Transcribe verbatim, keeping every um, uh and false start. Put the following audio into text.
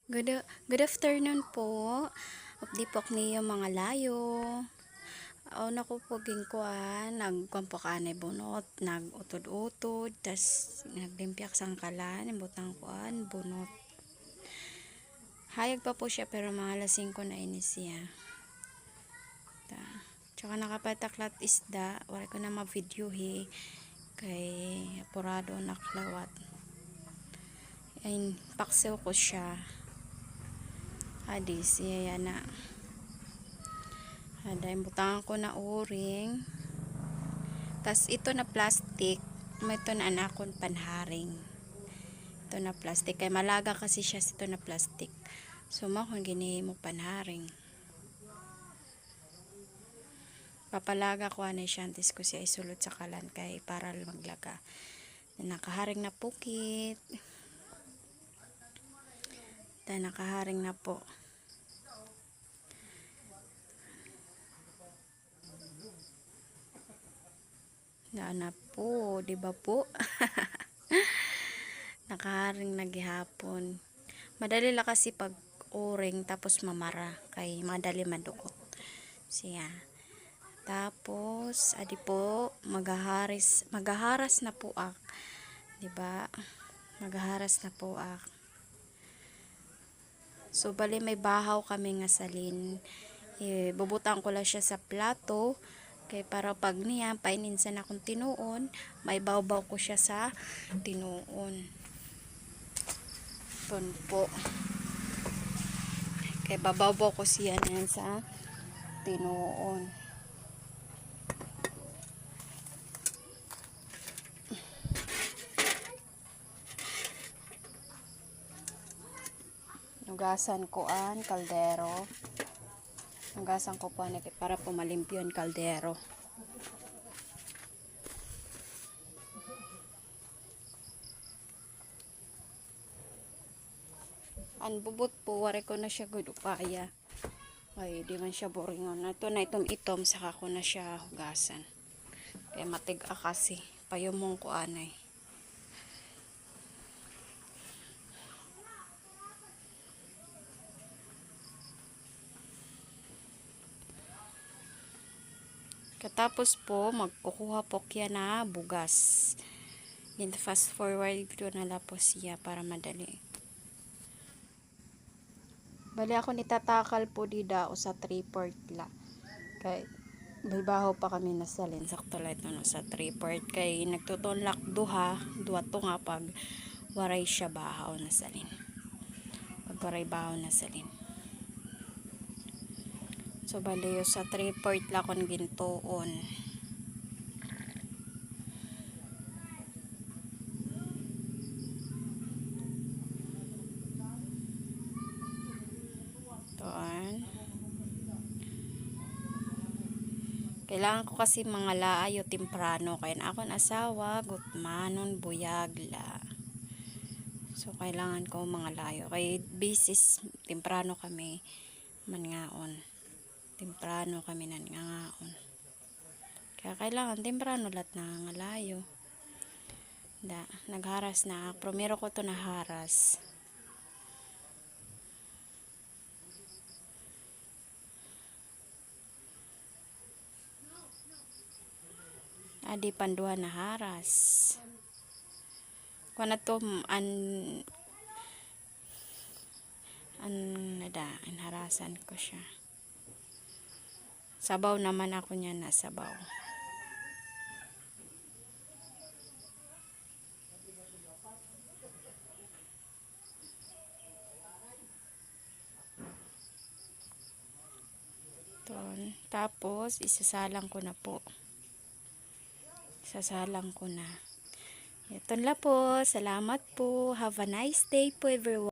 Good, good afternoon po. Update po ak niyo mga layo. Una ko po ginkuan, nagkuan po ak anay bunot, nag-utod-utod, tas naglimpyo ak sangkalan, imbutang kuan, bunot. Hayag pa po siya, pero mga alas singko na ini siya. Ta. Tsaka nakapatak lat isda, waray ko na ma-videohi kay apurado na ak liwat. Ay, paksiw ko siya. Adi siya yana. Ada, imbutangan ko na uring. Tas ito na plastic, may ito na an akon panharing. Ito na plastic, kay malaga kasi siya sa ito na plastic. So, mao akon ginhimo panharing. Papalaga ko anay siya antes ko siya isulod sa kalan kay para maglaga. Nakaharing na po kit. Ta, nakaharing na po. Naa na po, di ba po? Nakaharing na gihapon. Madali la kasi pag uring tapos mamara kay madali madukot siya. Tapos, adi po, maghaharis, maghaharas na po ak. Di ba? Maghaharas na po ak. So, bali may bahaw kami nga salin. Eh, bubutangan ko la siya sa plato. Kay para pag niyan, painin sa akon tinuon, maibawbaw ko siya sa tinuon. Ito po. Kay babawbaw ko siya niyan sa tinuon. Hugasan ko an kaldero. Hugasan ko po anay para po malimpyo an kaldero. An bubot po, waray ko na siya gud upaya. Ay, di man siya buringon. Ito na itom-itom, saka ko na siya hugasan. Kay matig-a kasi. Payumong ko anay. Katapos po, magkukuha po kiya na bugas. Gin-fast forward ko na la po siya para madali. Bali, akon itatakal po dida usa three-fourth la. Kay may bahaw pa kami nasalin. Sakto la ito, no, usa three-fourth. Kay nagtuton la ak duha, duha to nga pag waray siya bahaw nasalin. Pag waray bahaw nasalin. So, bali, usa three-fourth la akon gintuon. Tuon. Kailangan ko kasi mangalaayo temprano kay an akon asawa, gutmanon, buyag la. So, kailangan ko mangalaayo. Kay bisis, temprano kami mangaon. Temprano kami nangangaon. Kaya kailangan temprano la it nangangalayo. Da, nagharas na ak. Primero ko ito naharas. Adi pan duha naharas. Kuan na to, an, an, nada, an harasan ko siya. Sabaw naman ako niyan na sabaw. Ton. Tapos, isasalang ko na po. Isasalang ko na. Iton la po. Salamat po. Have a nice day po, everyone.